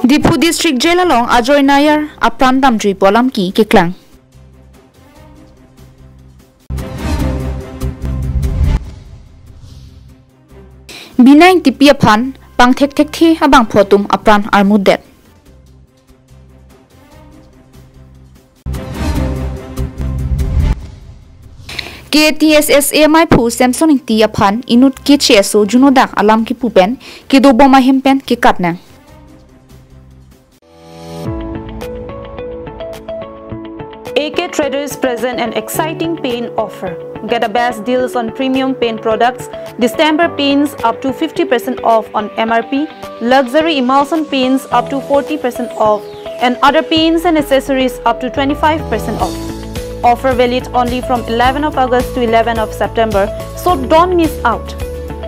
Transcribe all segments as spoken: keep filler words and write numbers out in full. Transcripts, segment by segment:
Diphu District Jail along Ajoy Nayar apran damjui pu alam ke keklang. Bina Ingtipi aphan pangthek thekthe abangphu atum apran armudet. K T S S A maiphu Samson Ingti aphan inut K C S O junodak alam kipu pen kedobom ahem pen kekatnang. A K Traders present an exciting paint offer. Get the best deals on premium paint products, distemper paints up to fifty percent off on M R P, luxury emulsion paints up to forty percent off, and other paints and accessories up to twenty-five percent off. Offer valid only from eleventh of August to eleventh of September, so don't miss out.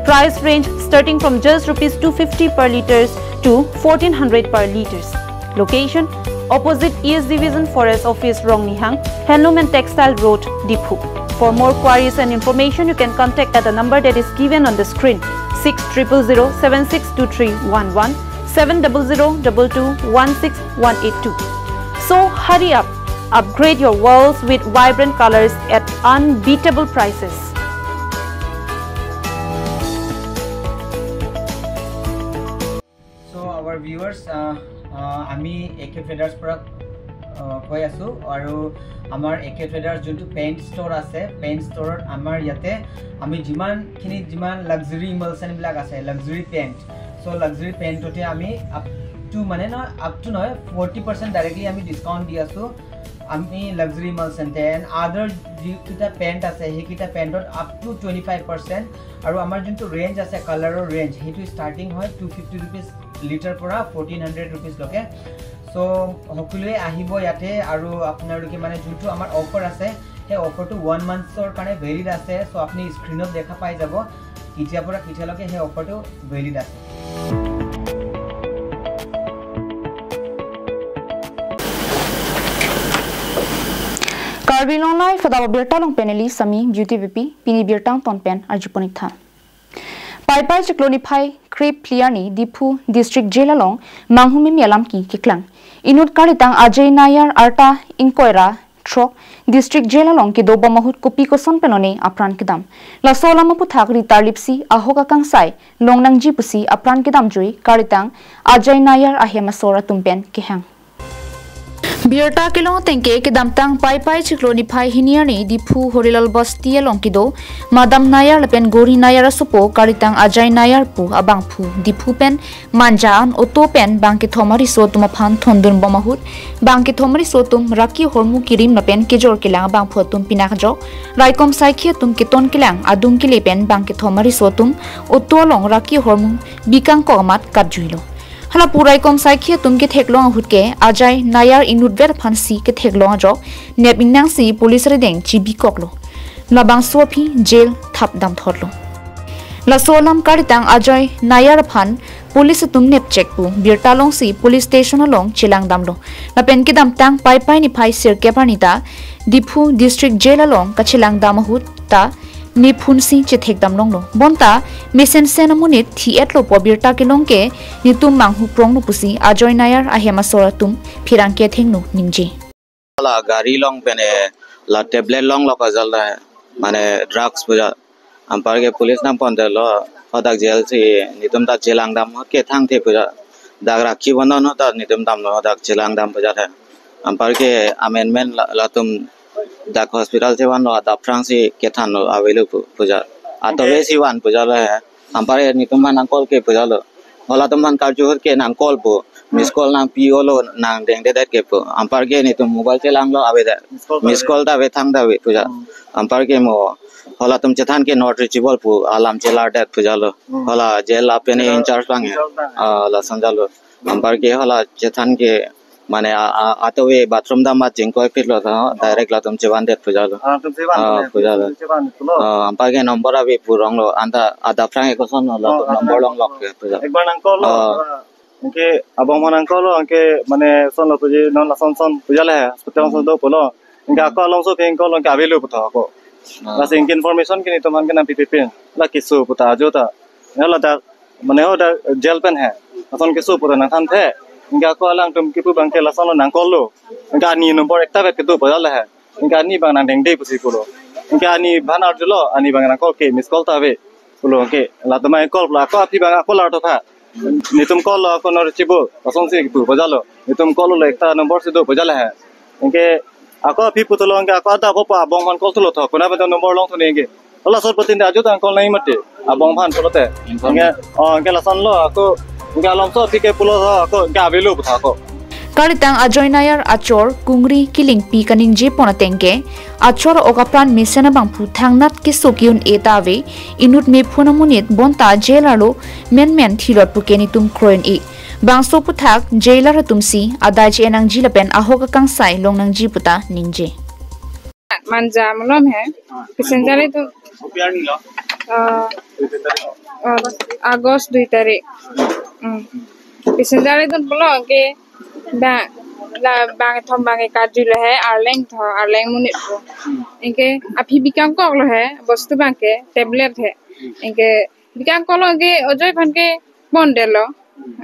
Price range starting from just rupees two fifty per liters to fourteen hundred per liters. Location: opposite East Division Forest Office, Rongnihang, Handloom and Textile Road, Diphu. For more queries and information, you can contact at the number that is given on the screen, six triple zero seven six two three one one, seven double zero double two one six one eight two. So hurry up, upgrade your walls with vibrant colors at unbeatable prices. So our viewers, আহ, আহ, আমি এ কে ট্ৰেডাৰ্ছ পৰা, আহ, কৈ আছোঁ আৰু আমাৰ এ কে ট্ৰেডাৰ্ছ যোনটো paint store আছে, পেইণ্ট ষ্ট'ৰত আমাৰ ইয়াতে আমি যিমানখিনি, যিমান লাক্সাৰী ইমালচনবিলাক আছে, লাক্সাৰী পেইণ্ট, চ' লাক্সাৰী পেইণ্টতে আমি আপ টু, মানে, নহয়, আপ টু নহয়, ফৰ্টি পাৰ্চেণ্ট ডাইৰেক্টলি আমি ডিছকাউণ্ট দি আছোঁ। আমি লাক্সাৰী ইমালচনতে এণ্ড আদাৰ যিকেইটা পেইণ্ট আছে, সেইকেইটা পেইণ্টত up to twenty five percent. আৰু আমাৰ যোনটো ৰেঞ্জ আছে, কালাৰৰ ৰেঞ্জ, সেইটো ষ্টাৰ্টিং হয় টু ফিফটি ৰুপিজ লিটাৰ পৰা ফৰ্টিন হাণ্ড্ৰেড ৰুপিজলৈকে। চ' সকলোৱে আহিব ইয়াতে আৰু আপোনালোকে, মানে, যোনটো আমাৰ অফাৰ আছে, সেই অফাৰটো ওৱান মান্থছৰ কাৰণে ভেলিড আছে। চ' আপুনি স্ক্ৰীণত দেখা পাই যাব কেতিয়াৰ পৰা কেতিয়ালৈকে সেই অফাৰটো ভেলিড আছে। Karbi Anglong Live adap abirta along pen neli Sami Beauty V P, pini birta angton pen arjupon-ik tha. Paipai chiklo niphai krep phli arni Diphu District Jail along manghumeme alam ke keklang. Inut karitang Ajoy Nayar arta ingkoi ra throk District Jail along kedobom ahut kopi koson pen lone apran kedam. Laso alam aputhak ritar lipsi ahok akangsai longnangji pusi apran kedamjui karitang Ajoy Nayar ahem asor atum pen kehang. Birta kelong ateng ke kedamtang Paipai chiklo niphai hini arni Diphu Horilal Basti along kedo Madam Nayar lapen Gori Nayar asopo karitang Ajoy Nayar pu abangphu Diphu pen Manja an auto pen bang kethom ariso atum aphan thondunbom ahut, bang kethom ariso atum raki hormu kirim lapen kejor kelang abangphu atum pinak ajok, raikom saikhi atum keton kelang adung kele pen bang kethom ariso atum auto along raki hormu bikangkok amat katjuilo. Halapu raikom saikhi atum ketheklong ahut ke Ajoy Nayar inutvet aphansi ketheklong ajok nep ingnangsi police arideng chibikoklo. Labangso aphi jail thap damthotlo. Laso alam karitang Ajoy Nayar aphan police atum nepchek pu birta longsi police station along chelangdamlo. Lapen kedamtang Paipai niphai sirkep arni ta Diphu District Jail along kachelangdam ahut ta nephunsi chethekdam longlo. Bonta mesensen amonit thi-etlo pu birta kelong ke netum manghu pronglo pusi Ajoy Nayar ahem asor atum pherangke athengno ningje. La gari along pen la tablet longlo kajal da, mane drugs puja. Anparke police nangpondetlo, hadak jail si netum ta chelangdam ahut ke thangthe puja. Dak rakhi bandhan ahut ta netum damlo, hadak chelangdam puja the. Anparke amendment la, latum dak hospital chevanlo, adap aphrangsi kethanlo, avelo pu, puja. Atove si van pujalo he. Anparke netum aphan nang call ke pujalo. Halatum aphan karju ahut ke nang call pu. Miss call nangpi-olo, nang dengdedet ke pu. Anparke netum mobile chelanglo avedet. Miss call ta ave, thang ta ave puja. Anparke mo halatum chethan ke not reachable pu alam chelardet pujalo. Hala jail apene in charge lang he. Ah, lason jalo. Anparke hala chethan ke mane a, a, atove bathroom dam ma chingkoi phitlo ta, direct latum chevandet pujalo. Ah, latum chevan, ah, mane, pujalo. Chevan pulo. Ah, anparke number ave pu ronglo, anta adap aphrang ekosonlo, ah, number longlok ke puja. Ekbar nang call lo, ah, ah, anke abang aphan nang call lo, anke mane sonlo puji, non lason son pujale he, hospital son do pulo. Anke ako alongso aphi call lo, anke avelo putha ako. Ah. Lasi anke information ke netum aphan ke nangpipipin. La keso puta ajo ta. Ya la dak mane hadak jail pen he. Lason keso puta nangthanthe. Anke ako alangtum kipu abangke lasonlo nang call lo. Anke ani number ekta vet kedo pajal he. Anke ani abang nang dengde pusi pulo. Anke ani aphan arjulo, ani abang nang call ke miss call ta ave pulo. Anke latum nang call pulo. Ako aphi abang ako lar to tha. Netum call lo, ako nor chibo. Lasonsi kipu pajal lo. Netum call lo, ekta number si do pajal he. Anke ako aphi puthotlo, anke ako adap po abong aphan call thulo tho. Konat pen number longthu ne anke. Ola sot patin de ajut ang call nai mati. Abong aphan pulote. Anke, oh, anke lasonlo ako, anke alomso aphi ke pulo tho, ako anke avelo putha ako. Kalitang Ajoy Nayar achor Kungri Kilingpi kaningje pon ateng ke, achor ok apran mesen abangphu thangnat keso ki-un-e ta ave, inut mephun amonit bonta jail arlo menmen thilot pu ke netum kroi-un-e. Bangso aphuthak jailer atumsi adai che-en nangji lapen ahok akangsai long nangji puta ningje. Manja malom he. Passenger itu, ah, ah, August dui tarik. Hmm. Passenger itu pulo ke bang, la bangkethom abangke karjulo he, arleng tho, arleng monit pu. Anke aphi bikangkoklo he, bostu abangke tablet he. Anke bikangkoklo anke Ajoy aphan ke pondetlo.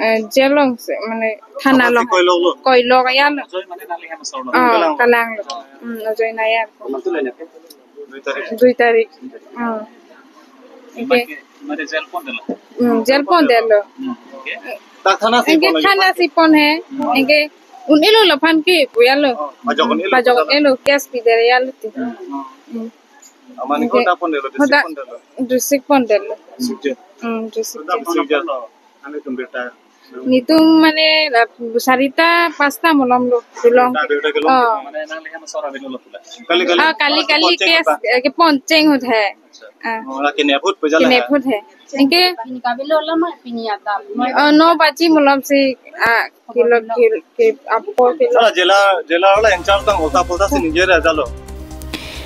Eh, jail alongsi, mane thana along. Koiloklo. Koilok ya lo. Ajoy mane nangli hem asor lo. Oh, kalang lo. Hmm, Ajoy Nayar. Dui tarik. Dui tarik. Hmm. Anke mane jail pondetlo. Hmm, jail pondetlo. Hmm. Anke? Dak thana si anke pon lo, thana si pon he. Hmm. Anke un-elo laphan ke pu ya lo. Oh, pajok un-elo. Pajok un-elo, case pidet ya lo ti. Hmm. Hmm. Aman anke kota pondetlo, district hoda pondetlo. District pondetlo. District jail. Hmm, district jail. District jail. Ane tum birta. Netum mane la sarita pasta malom lo, dulong. Birta, birta kelong. Oh. Mane nangli hem asor avelo pula. Kali, kali. Ah, kali, kali case, eh, kepon cheng ahut he. Ah. Oh, la kidnap ahut pajal he. Kidnap ahut he. Anke pini kavelo lama, pini atam. Oh, no baji malomsi, ah, kilo, kilo, ke, apor kilo. Sala jela, jela wala in charge abang ulta pulta si ningje re jalo.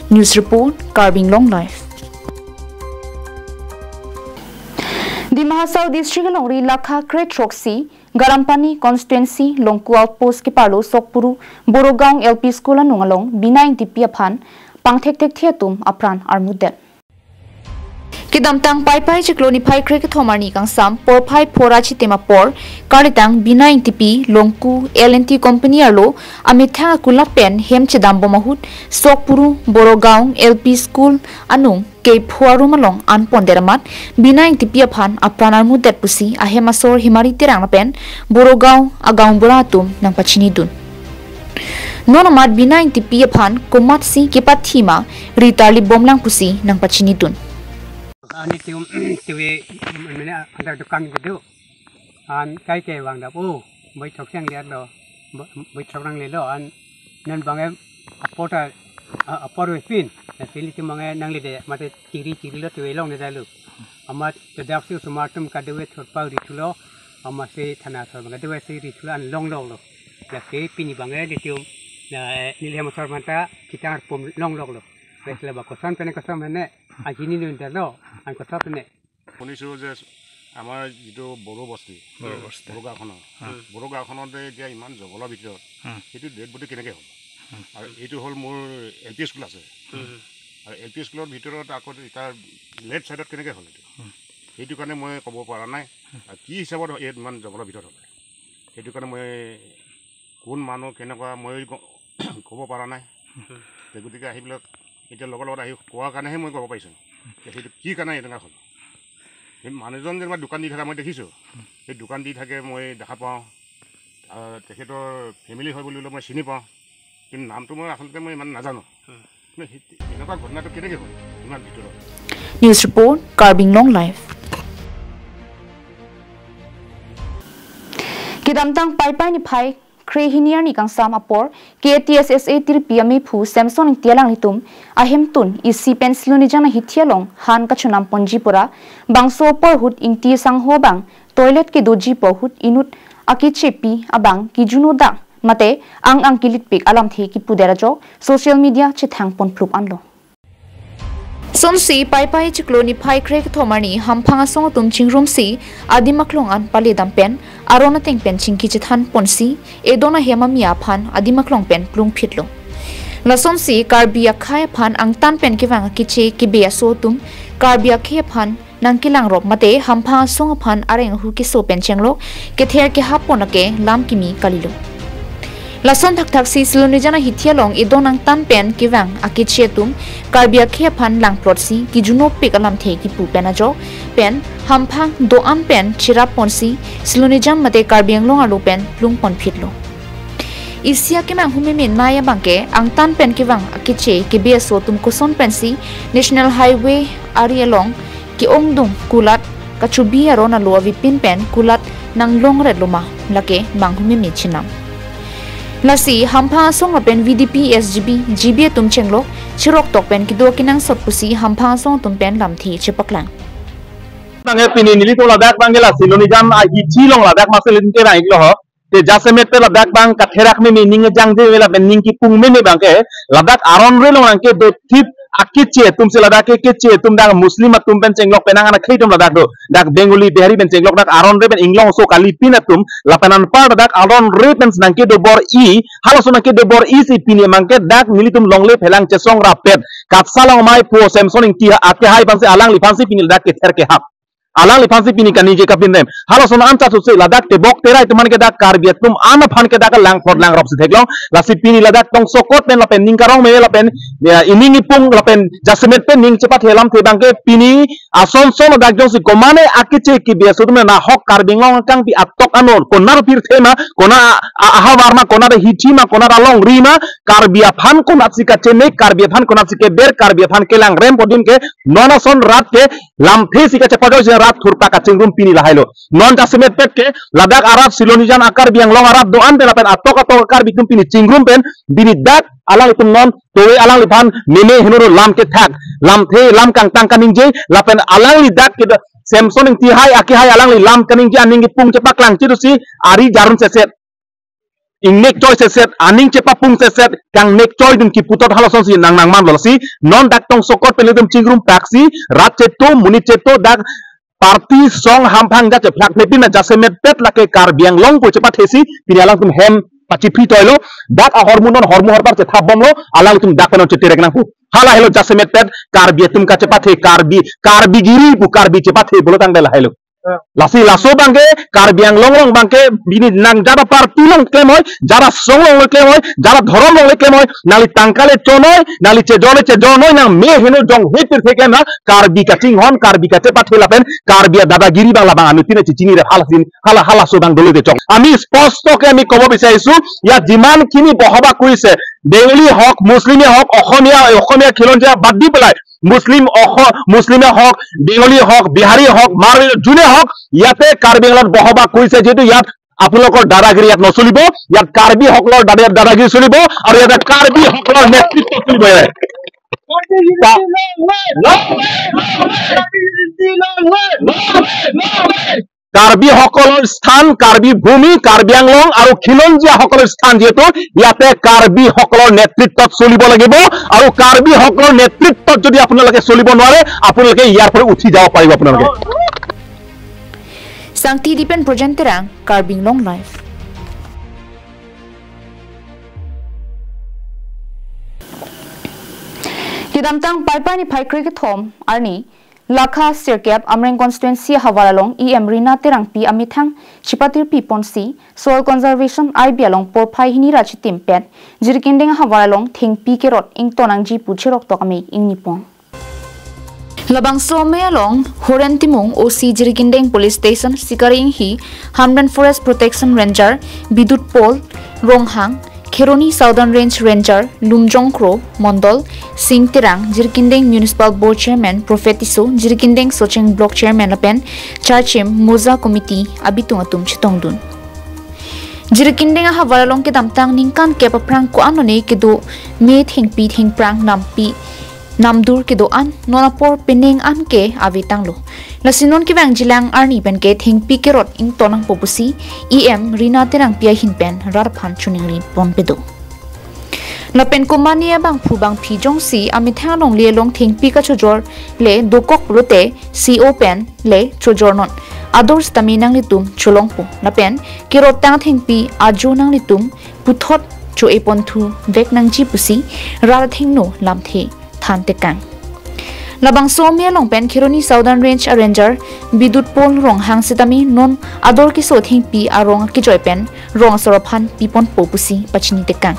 News report, Karbi Anglong Live. Dima Hasao District alongri Lakha kre throksi, Garampani Constituency, Longku Outpost keparlo Sokpuru Borogaon L P School anung along Bina Engtipi aphan pangthekthekthe atum apran armudet. Kedamtang Paipai chiklo niphai kre kethom arni kangsam porphai phora chitim apor, kalitang Bina Engtipi Longku L and T Company arlo amethang akulap pen hem chedambom ahut Sokpuru Borogaon L P School anung kepho arum along an pondet amat Bina Engtipi aphan apran armudet pusi ahem asor Hemari Terang lapen Borogaon agaonbura atum nangpachinidun. Non amat Bina Engtipi aphan komatsi kepathi ma ri tarlip bomlang pusi nangpachinidun. Ani tum tuwe mene antar dukan kedo. An kai ke vangdap o, boi thok sang liar lo, boi thok nanglelo, an non abangke apor ta, a-, apor vepin, na sili tum abangke nanglede, mate chiri chirilo tuwe longledetlo. Amat tedak si osomar atum kadokave thurpa rithulo, amatsi thana asor abang kadokave si rithulo an longloklo. Lasi pini abangke nelitum, na, eh, neli hem asor aphanta kitang arpum longloklo. Lasi laba koson pen koson mene, ajini nundalo, an koson pen. শুনিছোঁ যে আমাৰ যিটো বড়ো বস্তি, বড়ো বস্তি। বড়ো গাঁওখনৰ, হুম। বড়ো গাঁওখনতে এতিয়া ইমান জংঘলৰ ভিতৰত হুম। সেইটো ডেড বডি কেনেকৈ হ'ল? হুম। আৰু এইটো হ'ল মোৰ এল পি স্কুল আছে। হুম। আৰু এল পি স্কুলৰ ভিতৰত আকৌ তাৰ লেফ্ট ছাইডত কেনেকৈ হ'ল এইটো? হুম। সেইটো কাৰণে মই ক'ব পৰা নাই। হুম। আৰু কি হিচাপত ইয়াত ইমান জংঘলৰ ভিতৰত হ'ল? সেইটো কাৰণে মই কোন মানুহ, কেনেকুৱা, মই ক-, ক'ব পৰা নাই। হুম। তে গতিকে আহি পেলাই এতিয়া লগৰ লগত আহি কোৱাৰ কাৰণেহে মই ক'ব পাৰিছোঁ। যে সেইটো কি কাৰণে এনেকুৱা হ'ল। সেই মানুহজন যেনিবা দোকান দি থকা মই দেখিছোঁ। সেই দোকান দি থাকে মই দেখা পাওঁ। আহ, তেখেতৰ ফেমিলি হয় বুলিলে মই চিনি পাওঁ। কিন্তু নামটো মই আচলতে মই ইমান নাজানো। হুম। মানে সেই, এনেকুৱা ঘটনাটো কেনেকৈ হ'ল ইমান ভিতৰত? News report, Karbi Anglong Live. Kedamtang Paipai niphai kre hini arni kangsam apor, K A T S S A tirpi amephu Samson Ingti alanglitum ahemtun isi pen Silonijan ahithi along han kachonam ponji pura, bangso apor ahut Ingti sangho abang toilet kedoji pu ahut inut akechepi abang kijuno dak mate ang ang kilitpik alamthe kipudet ajok social media chethang ponphlup anlo. Sonsi Paipai chiklo niphai kre kethom arni hamphang asong atum chingrumsi adim aklong an paledam pen aron ateng pen chingki chethan ponsi edon ahem amia aphan adim aklong pen plungphitlo. Lasonsi Karbi akhei aphan angtan pen kevang akeche kebe aso atum Karbi akhei aphan nangkelangrop mate hamphang asong aphan areng ahu keso pen chenglok kether kehap pon ake lam kimi kalilo. Lason thakthaksi Silonijan ahithi along edon angtan pen kevang akeche atum Karbi akhei aphan langplotsi kijunopik alamthe kipu pen ajok pen hamphang do-an pen cherap ponsi Silonijan mate Karbi Anglong arlo pen lungponphitlo. Isi akemanghu meme nai abangke angtan pen kevang akeche kebe aso atum koson pensi National Highway ari along ke-ongdung kulat kachobi aron alo avepin pen kulat nanglongret loma lake manghu meme chenam. Lasi hamphang asong lapen V D P, S G B, G B atum chenglok cheroktok pen kedo kenangsot pusi hamphang asong atum pen lamthe chepaklang. Bangke pini nelitum ladak bangke la Silonijan ahithi along ladak maselin ke bang iklo ho. Te jasemet pen ladak bang katherak meme ning jangje meme lapen ning kipung meme bangke ladak aron re along nangkedothip akeche atum si ladak ke keche atum dak Muslim atum pen chenglok pen nang anak akhei atum ladak do. Dak Bengali Bihari pen chenglok dak aron re pen inglong so kalipin atum lapen anpar dak aron re pen nangkedo bor-i halason nangkedo bor-i si pini bangke dak nelitum longle phelang chesong rapet. Katsa long mai phu Samson Ingti akehai aphansi alangliphansi pini ladak kether kehap. Alangliphansi pini kaningje kapinrem. Halason an chat suse ladak tebok terai atum aphan ke dak Karbi atum an aphan ke dak langplot langrop si theklong. Lasi pini ladak tongsokot pen lapen ning karong me lapen, ya, ining ipung lapen jasemet pen ning chepathe lamthe bangke pini ason son ladak jongsi komane akeche kebe aso atum nahok Karbi Anglong akangpi atok ano konat pirthe ma, konat a-, a-, ahavar ma, konat ahithi ma, konat alongri ma, Karbi aphan konatsi kachenek, Karbi aphan konatsi keber, Karbi aphan kelangrem pu adim ke non ason rat ke lamthe si kachepajoi si rat thurpak kachingrum pini lahailo. Non jasemet pet ke ladak arat Silonijan a-Karbi Anglong arat do-an pen lapen atok atok a-Karbi atum pini chingrum pen pini dak alanglitum non towe alangliphan meme heno lam kethak, lamthe lam kangtang kaningje lapen alangli dak ke Samson Ingti hai akehai alangli lam kaningje aning kipung chepaklang chidusi ari jarun seset. Ingnek choi seset, aning chepapung seset, kangnek choi dun kiputot halosonsi nang nangmanlo lasi, non dak tongsokot pen nelitum chingrum paksi, rat cheto, monit cheto, dak party song hamphang ja chephlak nepin na jasemet pet lake Karbi Anglong pu chepathesi, pini alangtum hem pachiphri toilo, dak ahormu non hormu horpar chethap bomlo, alangtum dak pen non cheterek nangpo. Hala helo jasemet pet, Karbi atum kachepathe, Karbi, Karbi giri pu Karbi chepathe pulo tangte lahelo. Lasi laso bangke, Karbi Anglong along bangke, pini nang jara party along klemoi, jara song along klemoi, jara dhorom along klemoi, nangli tangka le chonoi, nangli chejor le chejornoi, nang me heno jong hepir thek na, Karbi kachinghon, Karbi kachepathe lapen, Karbi adadagiri bang labang anutin chichini re halasin, hala halaso bang dolo de chong. Ami sposto ke ami kobo bisarisu, ya jiman khini bohoba kurise, Bengali hok, Muslim hok, Okhomia, Okhomia khilonjia bad di pelai, Muslim okho, Muslim hok, Bengali hok, Bihari hok, Marwari june hok, yate Karbi Anglong bohoba kurise jihetu yat apnalokor dadagiri yat nocholibo, yat Karbi hokolor dada-, dadagiri cholibo, aru yat Karbi hokolor netritto cholibo yat. Ta- Karbi hokolor sthan, Karbi bhumi, Karbi Anglong, aru khilonjia hokolor sthan jihetu, yate Karbi hokolor netrittot cholibo lagibo, aru Karbi hokolor netrittot jodi apnaloke cholibo nware, apnaloke yar pore uthi jabo paribo apnaloke. Sangti Dipen Projen Terang, Karbi Anglong Live. Kedamtang Paipai niphai kre kethom arni, Lakha sirkep Amreng constituency ahavar along E M Rina Terangpi amethang chipatirpi ponsi Soil Conservation I B along porphai hini ra chitimpet, Jirikindeng ahavar along thengpi kerot ington nangji pu cheroktok amei ingni pon. Labangso amei along Horen Timung, O C Jirikindeng Police Station, Sikari Inghi, Hamren Forest Protection Ranger Bidut Paul Ronghang, Kheroni Southern Range Ranger Lumjong Kro, Mondol Sing Terang, Jirikindeng Municipal Board Chairman Prophet Tisso, Jirikindeng Socheng Block Chairman lapen Charchim Moza Committee abitung atum chetongdun. Jirikindeng ahavar along kedamtang ningkan kep aphrang ko-an lone kedo me thengpi thengphrang nampi namdur kedo-an non apor penang an ke avetanglo. Lasi non kevang jilang arni pen ke thengpi kerot ington nangpo pusi E M Rina Terangpi ahin pen rat aphan choningri ponpedo. Lapen komane abangphu bangphi jongsi amethang alongle along thengpi kachojor le dokok pulote C O pen le chojornon. Ador sitame nanglitum cholongpo. Lapen kerottang thengpi ajo nanglitum puthot cho-e ponthu vek nangji pusi rat athengno lamthe thantekang. Labangso amei along pen Kheroni Southern Range a Ranger Bidut Paul Ronghang sitame non ador keso thengpi arong kejoi pen rong asor aphan piponpo pusi pachini tekang.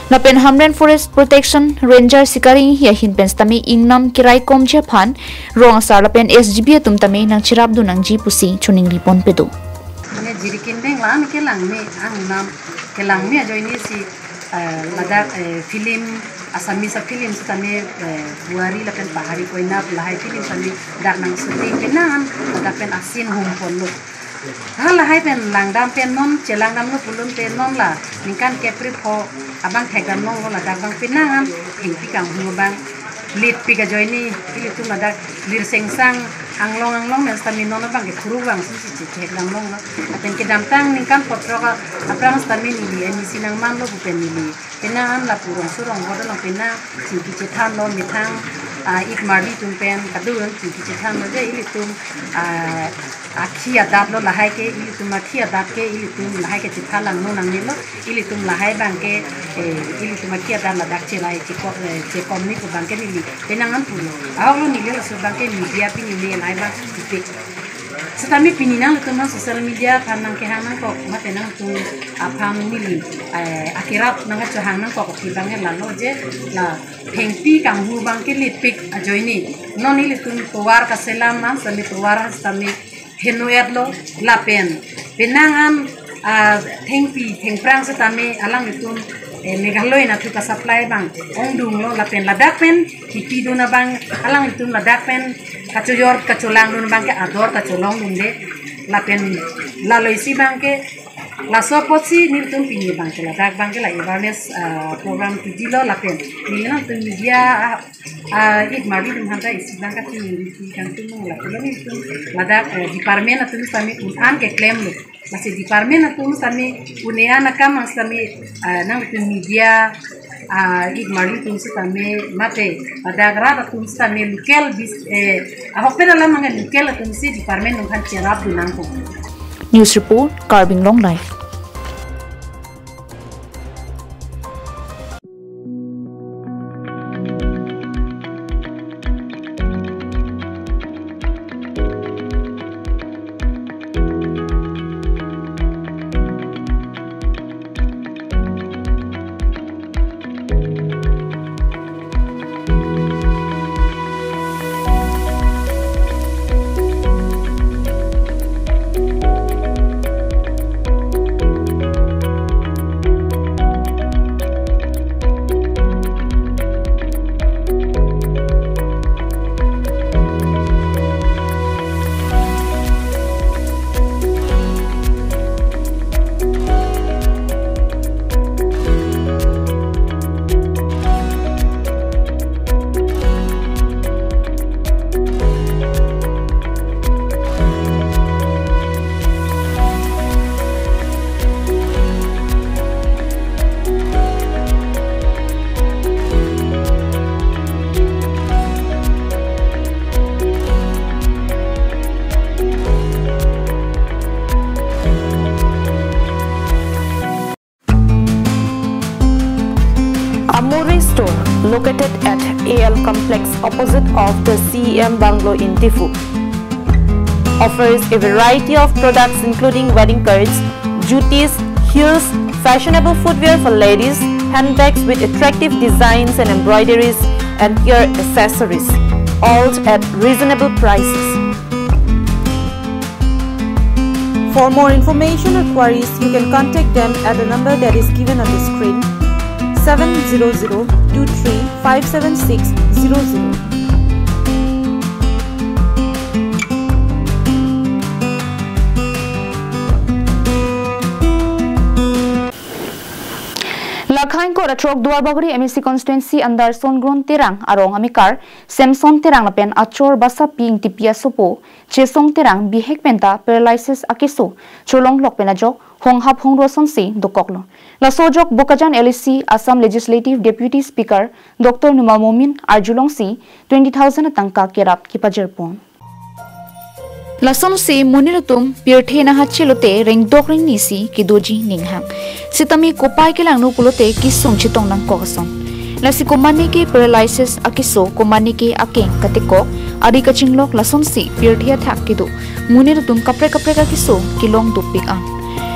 Lapen Hamren Forest Protection Ranger Sikari Enghi ahin pen sitame ingnam keraikomji aphan rong asar lapen S G B atum tame nangcherapdun nangji pusi choningri ponpedo. Mane jirikin deng lang ke langme angnam ke langme ajoine si, eh, ladak, eh, film, Assamese film sitame, eh, Buari lapen Pahari Koina lahai film sitame dak nang shooting penang ladak pen a-scene hum ponlo. Ha lahai pen langdam pen non chelangdamlo pulote non la ningkan kep-ri pho abang thekdam longlo ladak abang penang thengpi kanghu abang letpik ajoine ilitum ladak Lirsengsang anglong anglong pen sitame non abang ke khuru abang si si chethekdam longlo. Lapen kedamtang ningkan phongo throk aphrang sitame neli M A C nangmanlo pu pen neli penang lapu rongso rongvot along penang chingki chethanlo methang, ah, ik marli atum pen kadun chingki chethanlo je ilitum, ah, akhi adat lo lahai ke ilitum akhi adat ke ilitum lahai ke chethan langno nangnelo ilitum lahai abang ke, eh, ilitum akhi adat ladak cherai cheko-, eh, chekomni pu abang ke neli penang pulo. Ahoklo neli laso abang ke media pini neli lahai abang ipik. Sitame pini nangtum nang social media aphan nangkehang nangkok mate nangtum aphan neli, eh, akerap nangkachohang nangkok abang ke lalo je la thengpi kanghu abang ke letpik ajoine non ilitum tovar kaselam an sitame tovar sitame heno-etlo lapen penang an, ah, thengpi thengphrang sitame alanglitum, eh, Meghalaya anatthu ka-supply abang ongdunglo lapen ladak pen kipidun abang alanglitum ladak pen kachojor kacholangdun abang ke ador kacholongdunde lapen lalo isi abang ke laso apotsi nelitum pini abang ke ladak abang ke la awareness, ah, program pidilo lapen neli nangtum media, ah, ah, ik marli atum aphanta isi abang kachiningri kangtung lapen nelitum ladak, eh, department atum sitame un-an keklemlo. Lasi department atum sitame un-e an akam sitame, ah, nangtum media, ah, ik marli atum sitame mate ladak rat atum sitame local bis, eh, ahokpet alam abang local atum si department atum aphan cherapdun nangkok. News report, Karbi Anglong Live. Amore Store, located at A L Complex, opposite of the C E M Bungalow in Diphu, offers a variety of products including wedding cards, jutis, heels, fashionable footwear for ladies, handbags with attractive designs and embroideries, and ear accessories, all at reasonable prices. For more information or queries, you can contact them at the number that is given on the screen, seven zero zero two three five seven six zero zero. Lakhain kor atrok Duarbagori M A C constituency under Songron Terang arong amekar Samson Terang lapen achor basapi Ingtipi asopo Chesong Terang bihek penta paralysis akeso cholonglok pen ajok honghap hongro asonsi dokoklo. Laso ajok Bokajan L A C Assam Legislative Deputy Speaker Doctor Numal Momin arjulongsi twenty thousand atangka kerap kepajirpon. Lasonsi monit atum pirthe nanghachi lote rengdok rengni si kedoji ninghang. Sitame kopai kelangno pulote kesung chetong nangkok ason. Lasi komane ke paralysis akeso, komane ke akeng katekok, ari kachinglok, lasonsi pirthe athak kedo monit atum kaprek kaprek akeso kelong dopik an.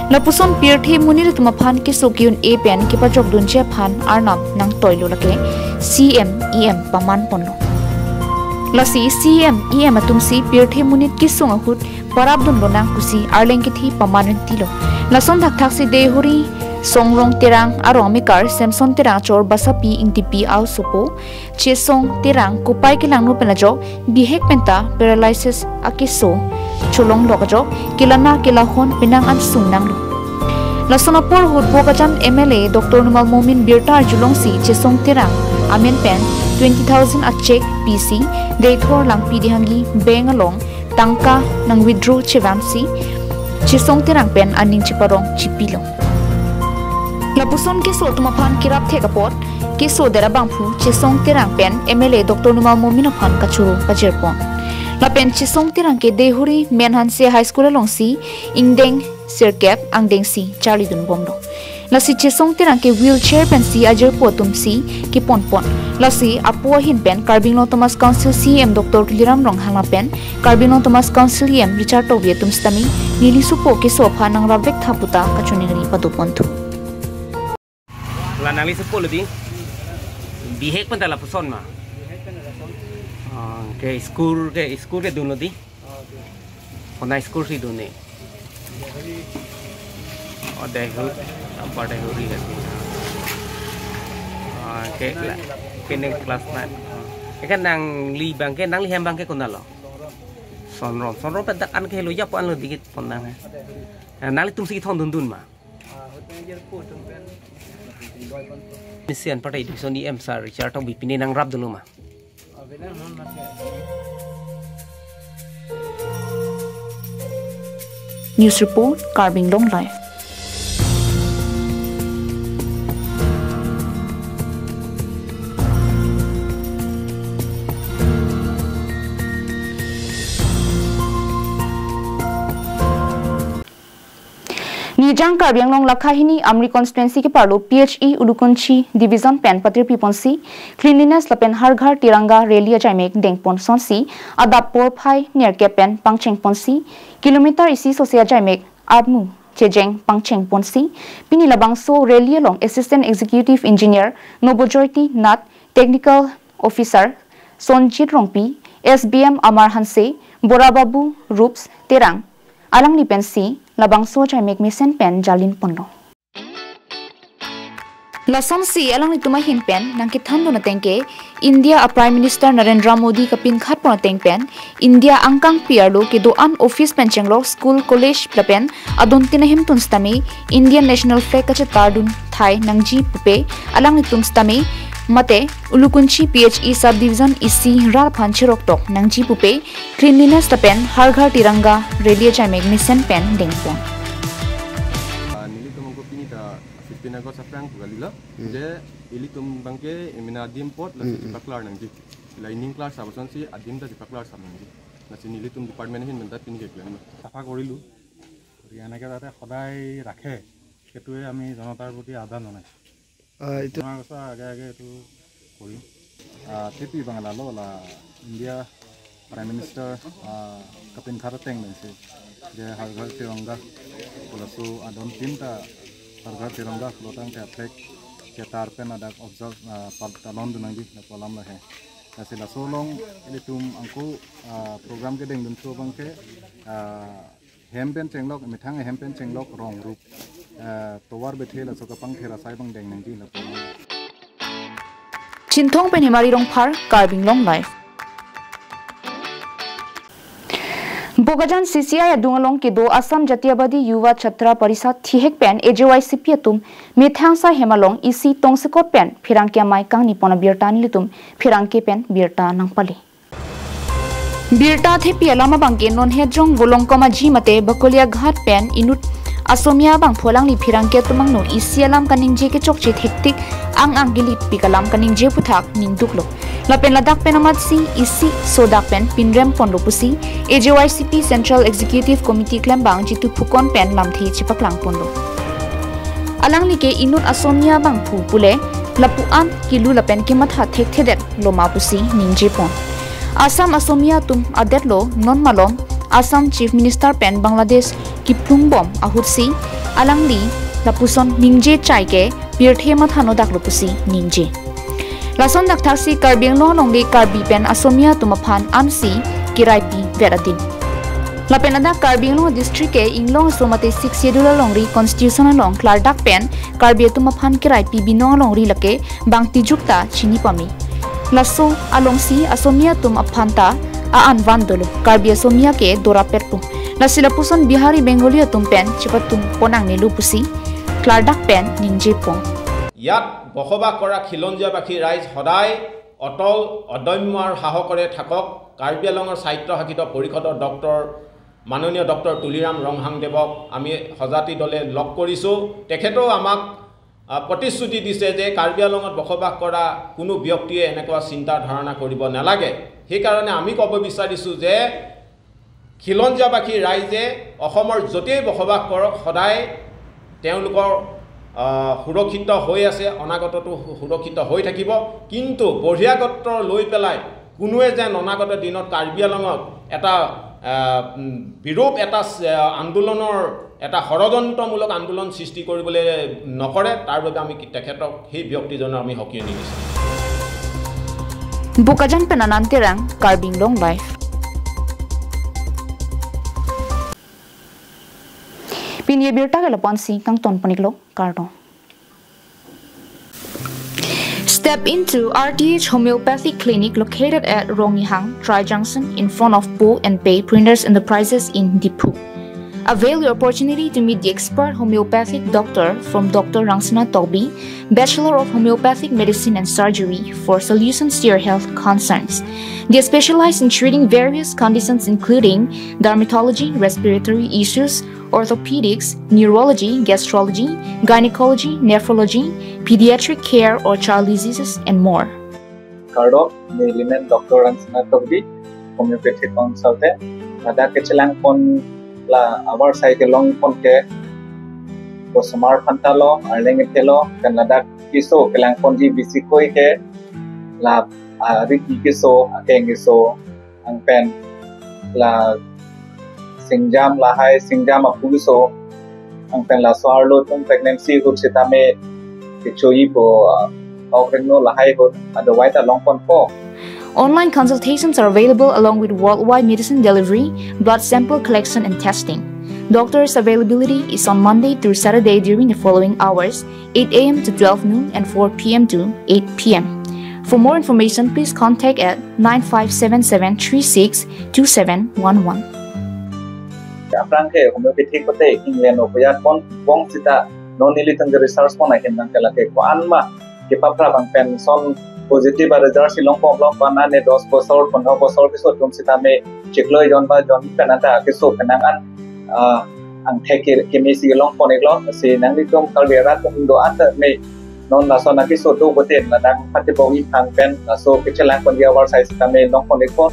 Lapuson pirthe monit atum aphan keso ke-un-e pen kepajokdunji aphan arnam nangtoilo, lake C M, E M paman ponlo. Lasi C M, E M atumsi pirthe monit kesung ahut parapdun lonang pusi arleng kethe paman rinti lo. Lason thakthaksi Deihori Songrong Terang arong amekar Samson Terang achor basapi ingtipi a-osopo Chesong Terang kopai kelangno pen ajok bihek penta paralysis akeso cholonglok ajok kelana kelahon penang an sungnanglo. Lason apor ahut Bokajan M L A Doctor Numal Momin birta arjulongsi Chesong Terang amen pen twenty thousand a cheque pisi Deithor Langpi Dehangi Bank along tangka nang withdraw chevansi Chesong Terang pen aning cheparong chipilo. Lapuson keso atum aphan kerap thek apot keso der abangphu Chesong Terang pen M L A Doctor Numal Momin aphan kachoro pajirpon. Lapen Chesong Terang ke Deihori Menhanse High School alongsi ingdeng sirkep angdengsi charlidunbomlo. Lasi Chesong Terang ke wheelchair pensi ajirpo atumsi keponpon. Lasi apo ahin pen Karbi Anglong Autonomous Council C E M Doctor Tuliram Ronghang lapen Karbi Anglong Autonomous Council E M Richard Tokbi atum sitame neli sopo keso aphan nangrapvek tha puta kachiningri padoponthu. La nangli sopo lo di. Bihek penta lapuson ma. Ah, ke school ke school kedun lo di. Konat school si dun ne. Oh, Deihori, Upper Deihori lasi. Ah, ke la, ke neng class nine. Ah. Ke kan nangli abangke, nangli hem abangke konat lo? Sonrong. Sonrong pen dak an ke lo ya po an lo dikit pon nang. Eh, nanglitumsi kethondundun ma. Mesen partai Dixon E M sir Richard Tokbi pine nangrapdunlo ma. News report, Karbi Anglong Live. Nijang Karbi Anglong lakha hini Amri constituency keparlo P H E Ulukunchi division pen patirpi ponsi cleanliness lapen Har Ghar Tiranga rally ajaimek dengpon sonsi adap porphai nerkep pen pangcheng ponsi kilometer isi sose ajaimek apmu chejeng pangcheng ponsi pini labangso rally along Assistant Executive Engineer Nobojoyti Nath, Technical Officer Sonjit Rongpi, S B M Amar Hanse, Bora Babu Rups Terang, alangli pensi labangso ajaimek mesen pen jalin ponlo. Lasonsi alanglitum ahin pen nangkethandun ateng ke India a Prime Minister Narendra Modi kapinkhat pon ateng pen India angkangpi arlo kedo-an office pen chenglok school, college lapen adontin ahemtun sitame Indian National Flag kachetardun thai nangji pupe alanglitum sitame mate Ulukunchi P H E subdivision isi rat aphan cheroktok nangji pupe cleanliness lapen Har Ghar Tiranga rally ajaimek mesen pen dengpon. Ah, nelitum angko pini ta fifteen August aphrang pu kalilo. Hmm. Je ilitum abangke emena adim apot lasi Hmm, hmm. chepaklar nangji. La ening klarsap asonsi adim ta chepaklar sap nangji. Lasi nelitum department ahin pen ta pini keklem. চাফা কৰিলোঁ। গতিকে এনেকৈ যাতে সদায় ৰাখে, সেইটোৱে আমি জনতাৰ প্ৰতি আহ্বান জনাইছোঁ। আহ, এইটো আমাৰ গছৰ আগে আগে এইটো কৰিম। Ah, thepi abang lalo la India Prime Minister, ah, kapinkhat ateng pensi je Har Ghar Tiranga, laso adontin ta Har Ghar Tiranga pulotangte flag chetar pen ladak observe, ah, pal-, talondun nangji lapu alam lahei. Lasi laso along ilitum angko, ah, program kedengdun thu abangke, ah, hem pen chenglok, methang hem pen chenglok rong rup, eh, tovar bethe laso kapangther asai abang deng nangji lapu. Chinthong pen Hemari Rongphar, Karbi Anglong Live. Bokajan C C I adung along kedo Assam Jatiyabadi Yuva Chhatra Parishad thihek pen A J Y C P atum methang asai hem along isi tongsekot pen pherangke amei kangni pon abirta nelitum pherangke pen birta nangpale. Birta thepi alam abangke non Hejong Golongkom Aji mate Bakolia Ghat pen inut Asomia abangphu alangli pherangke atum angno isi alam kaningje kechokche thektik ang ang kelipik alam kaningje aputhak ningduklo. Lapen ladak pen amatsi isi sodak pen pinrem ponlo pusi A J Y C P Central Executive Committee klembang Jitu Phukan pen lamthe chepaklang ponlo. Alangli ke inut Asomia abangphu pule Lapu-an kilu lapen kematha thekthedet loma pusi ningjepon. Assam Asomia atum adetlo non malom Assam Chief Minister pen Bangladesh kiplungbom ahutsi alangli lapuson ningje chai ke pirthe matha nodaklo pusi ningje. Lason dakthaksi Karbi Anglong alongri Karbi pen Asomia atum aphan ansi kiraipi vet adin. Lapen adak Karbi Anglong district ke inglong aso mate Sixth Schedule alongri constitution along klardak pen Karbi atum aphan kiraipi binong alongri lake bang tijuk ta chini pame. Laso alongsi Asomia atum aphan ta a-an van dolo, Karbi Asomia ke dorapet pu. Lasi lapuson Bihari Bengali atum pen chepatum pon nangnelo pusi klardak pen ningjepon. ইয়াত বসবাস কৰা খিলঞ্জীয়াবাসী ৰাইজ সদায় অটল, অদম্য আৰু সাহসৰে থাকক। কাৰ্বি আংলঙৰ স্বায়ত্তশাসিত পৰিষদৰ ডক্টৰ, মাননীয় ডক্টৰ তুলিৰাম ৰংহাং দেৱক আমি সজাতি দলে লগ কৰিছোঁ। তেখেতেও আমাক আহ, প্ৰতিশ্ৰুতি দিছে যে কাৰ্বি আংলঙত বসবাস কৰা কোনো ব্যক্তিয়ে এনেকুৱা চিন্তা ধাৰণা কৰিব নালাগে। সেইকাৰণে আমি ক'ব বিচাৰিছোঁ যে খিলঞ্জীয়াবাসী ৰাইজে অসমৰ য'তেই বসবাস কৰক, সদায় তেওঁলোকৰ আহ, সুৰক্ষিত হৈ আছে, অনাগততো সু- সুৰক্ষিত হৈ থাকিব। কিন্তু বহিৰাগত লৈ পেলাই কোনোৱে যেন অনাগত দিনত কাৰ্বি আংলঙত এটা আহ, উম, বিৰূপ এটা আহ, আন্দোলনৰ, এটা ষড়যন্ত্ৰমূলক আন্দোলন সৃষ্টি কৰিবলৈ নকৰে, তাৰ বাবে আমি কি- তেখেতক, সেই ব্যক্তিজনক আমি সকীয়নি দিছোঁ। Bokajan pen Anand Terang, Karbi Anglong Live. Pini abirta ke lapu-ansi kangton pon-iklo, kardom. Step into R T H Homeopathic Clinic located at Rongihang, Tri Junction, in front of Bo and Pei Printers Enterprises in Diphu. Avail your opportunity to meet the expert homeopathic doctor from Doctor Rangsina Tokbi, Bachelor of Homeopathic Medicine and Surgery, for solutions to your health concerns. They specialize in treating various conditions including dermatology, respiratory issues, orthopedics, neurology, gastrology, gynecology, nephrology, pediatric care or child diseases, and more. Kardom, neli men Doctor Rangsina Tokbi, homeopathic consultant. Ladak kechelangpon la avarsai kelongpon ke, osomar aphan ta lo, arleng aphan ta lo, kan ladak keso kelangponji bisi koi ke, la, ah, riki keso, akeng keso, anpen la singjam lahai, singjam apu keso, anpen laso arlo atum pregnancy ahut sitame kechoipo, ah, ok rengno lahai ahut, otherwise ta longponpo. Online consultations are available along with worldwide medicine delivery, blood sample collection and testing. Doctors' availability is on Monday through Saturday during the following hours: eight a m to twelve noon and four p m to eight p m. For more information, please contact at nine five seven seven three six two seven one one. Aphrang ke homeopathy kote ingleno koyat pon pon sita non nelitum research pon ahin nang ke lake ko-an ma kepaphrap anpen son positive result si longponlok, ko-an ne dos bosor, pondro bosor keso atum sitame chiklo ejon ba jon pen anta keso kenang an, ah, angthek ke keme si longpon-iklo, si nanglitum Karbi arat atum do-an ta me non lason akeso do boten ladak pati bong ithang pen laso kechelangponji avarsai sitame longpon-ikpo.